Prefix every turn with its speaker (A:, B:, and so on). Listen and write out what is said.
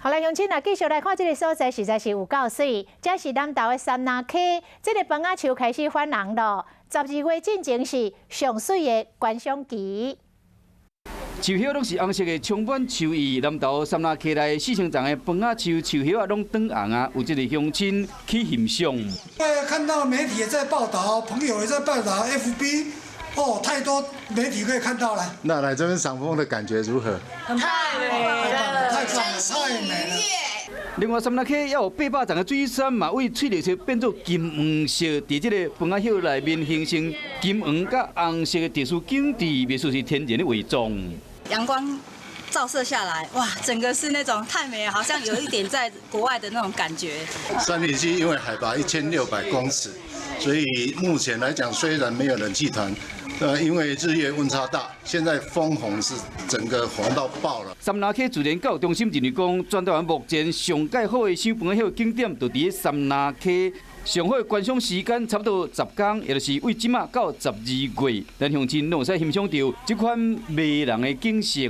A: 好來，鄉親啊，繼續來看這个所在，實在是有夠媠。這是南投的杉林溪，這个楓仔樹開始翻紅咯。12月進前是上媠的觀賞期。
B: 樹葉攏是紅色的，充滿秋意。南投杉林溪內4000叢的楓仔樹樹葉啊，攏轉紅啊，有這个鄉親去欣賞。
C: 看到媒體也在報道，朋友也在報道，FB，哦，太多媒體可以看到了。
D: 那來這邊賞楓的感覺如何？
E: 太美了，
C: 太棒了，太美了。
B: 另外，杉林溪也有800叢的水杉嘛，為翠綠色變做金黃色，佇這个楓仔葉內面形成金黃佮紅色的特殊景致，袂輸是天然的偽裝。
E: 陽光照射下來，哇，整個是那種太美了，好像有一點在國外的那種感覺。
D: 杉林溪因為海拔1600公尺，所以目前來講雖然沒有冷氣團，因為日夜溫差大，現在楓紅是整個紅到爆了。
B: 杉林溪自然教育中心認為講，全台灣目前上蓋好的賞楓葉景點，就佇杉林溪。上好的觀賞時間差不多10天，也就是對這馬到12月，咱鄉親攏會使欣賞著這款迷人的景色。